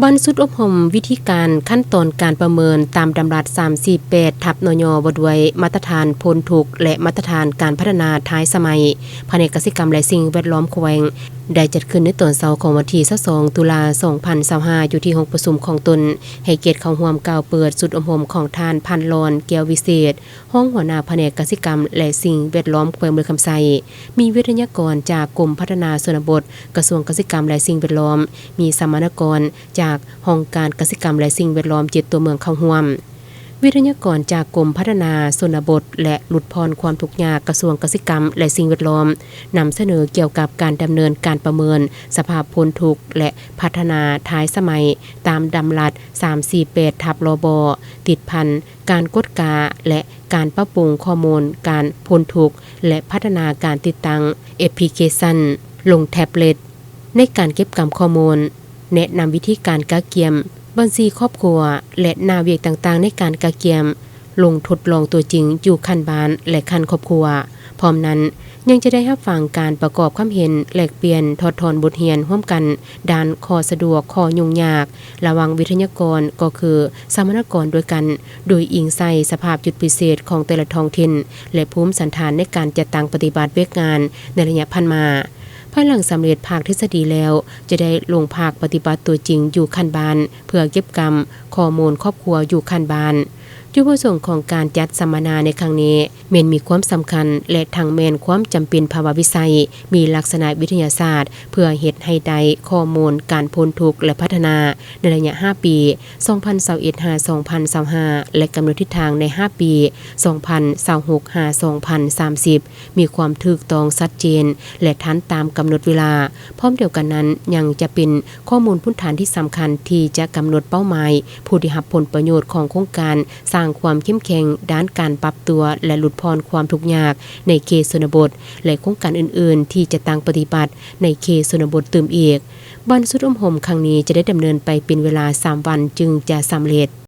ບັນສຸດອົບຮົມວິທີການຂັ້ນຕອນການປະເມີນຕາມດຳລັດສາມສີ່ແປດທັບ ນຍ ວ່າດ້ວຍມາດຕະຖານພົ້ນທຸກ ແລະ ມາດຕະຖານການພັດທະນາທ້າຍສະໄໝ ພະແນກກະສິກຳ ແລະ ສິ່ງແວດລ້ອມແຂວງ ໄດ້ຈັດຂຶ້ນໃນຕອນເຊົ້າຂອງວັນທີຊາວສອງ ຕຸລາ ສອງພັນຊາວຫ້າ ຢູ່ທີ່ຫ້ອງປະຊຸມຂອງຕົນ. ໃຫ້ກຽດເຂົ້າຮ່ວມກ່າວເປີດຊຸດອົບຮົມຂອງທ່ານ ພັນລອນ ແກ້ວວິເສດ ຮອງຫົວໜ້າພະແນກກະສິກຳ ແລະ ສິ່ງແວດລ້ອມແຂວງບໍລິຄຳໄຊ, ມີວິທະຍາກອນຈາກກົມພັດທະນາຊົນນະບົດ ກະຊວງກະສິກຳ ແລະ ສິ່ງແວດລ້ອມ, ມີສຳມະນາກອນຈາກຫ້ອງການກະສິກຳ ແລະ ສິ່ງແວດລ້ອມ ເຈັດ ຕົວເມືອງເຂົ້າຮ່ວມ. ວິທະຍາກອນຈາກກົມພັດທະນາຊົນນະບົດ ແລະ ຫຼຸດຜ່ອນຄວາມທຸກຍາກ ກະຊວງກະສິກຳ ແລະ ສິ່ງແວດລ້ອມ ນຳສະເໜີກ່ຽວກັບການດຳເນີນການປະເມີນສະພາບພົ້ນທຸກ ແລະ ພັດທະນາທ້າຍສະໄໝ ຕາມດຳລັດສາມສີ່ແປດທັບ ລບ ຕິດພັນ ການກວດກາ ແລະ ການປັບປຸງຂໍ້ມູນການພົ້ນທຸກ ແລະ ພັດທະນາການຕິດຕັ້ງແອັບພລິເຄຊັນລົງແທັບເລັດ ໃນການເກັບກຳຂໍ້ມູນ, ແນະນຳວິທີການກະກຽມບັນຊີຄອບຄົວ ແລະ ໜ້າວຽກຕ່າງໆໃນການກະກຽມລົງທົດລອງຕົວຈິງຢູ່ຂັ້ນບ້ານ ແລະ ຂັ້ນຄອບຄົວ. ພ້ອມນັ້ນ, ຍັງຈະໄດ້ຮັບຟັງການປະກອບຄຳເຫັນ, ແລກປ່ຽນ, ຖອດຖອນບົດຮຽນຮ່ວມກັນດ້ານຂໍ້ສະດວກ, ຂໍ້ຫຍຸ້ງຍາກ ລະຫວ່າງວິທະຍາກອນ ກໍຄືສຳມະນາກອນດ້ວຍກັນ, ໂດຍອີງໃສ່ສະພາບຈຸດພິເສດຂອງແຕ່ລະທ້ອງຖິ່ນ ແລະ ພູມສັນຖານໃນການຈັດຕັ້ງປະຕິບັດວຽກງານໃນໄລຍະຜ່ານມາ. ພາຍຫຼັງສຳເລັດພາກທິດສະດີແລ້ວ, ຈະໄດ້ລົງພາກປະຕິບັດຕົວຈິງຢູ່ຂັ້ນບ້ານ ເພື່ອເກັບກຳຂໍ້ມູນຄອບຄົວຢູ່ຂັ້ນບ້ານ. ຈຸດປະສົງຂອງການຈັດສຳມະນາໃນຄັ້ງນີ້ ແມ່ນມີຄວາມສຳຄັນ ແລະ ທັງແມ່ນຄວາມຈຳເປັນພາວະວິໄສ, ມີລັກສະນະວິທະຍາສາດ ເພື່ອເຮັດໃຫ້ໄດ້ຂໍ້ມູນການພົ້ນທຸກ ແລະ ພັດທະນາໃນໄລຍະຫ້າປີ ສອງພັນຊາວເອັດ ຫາ ສອງພັນຊາວຫ້າ ແລະ ກຳນົດທິດທາງໃນຫ້າປີ ສອງພັນຊາວຫົກ ຫາ ສອງພັນສາມສິບ ມີຄວາມຖືກຕ້ອງຊັດເຈນ ແລະ ທັນຕາມກຳນົດເວລາ. ພ້ອມດຽວກັນນັ້ນ, ຍັງຈະເປັນຂໍ້ມູນພື້ນຖານທີ່ສຳຄັນທີ່ຈະກຳນົດເປົ້າໝາຍຜູ້ໄດ້ຮັບຜົນປະໂຫຍດຂອງໂຄງການ ສ້າງຄວາມເຂັ້ມແຂງດ້ານການປັບຕົວ ແລະ ຫຼຸດຜ່ອນຄວາມທຸກຍາກໃນເຂດຊົນນະບົດ ແລະ ໂຄງການອື່ນໆທີ່ຈະຕັ້ງປະຕິບັດໃນເຂດຊົນນະບົດຕື່ມອີກ. ບັນສຸດອົບຮົມຄັ້ງນີ້ຈະໄດ້ດຳເນີນໄປເປັນເວລາສາມວັນຈຶ່ງຈະສຳເລັດ.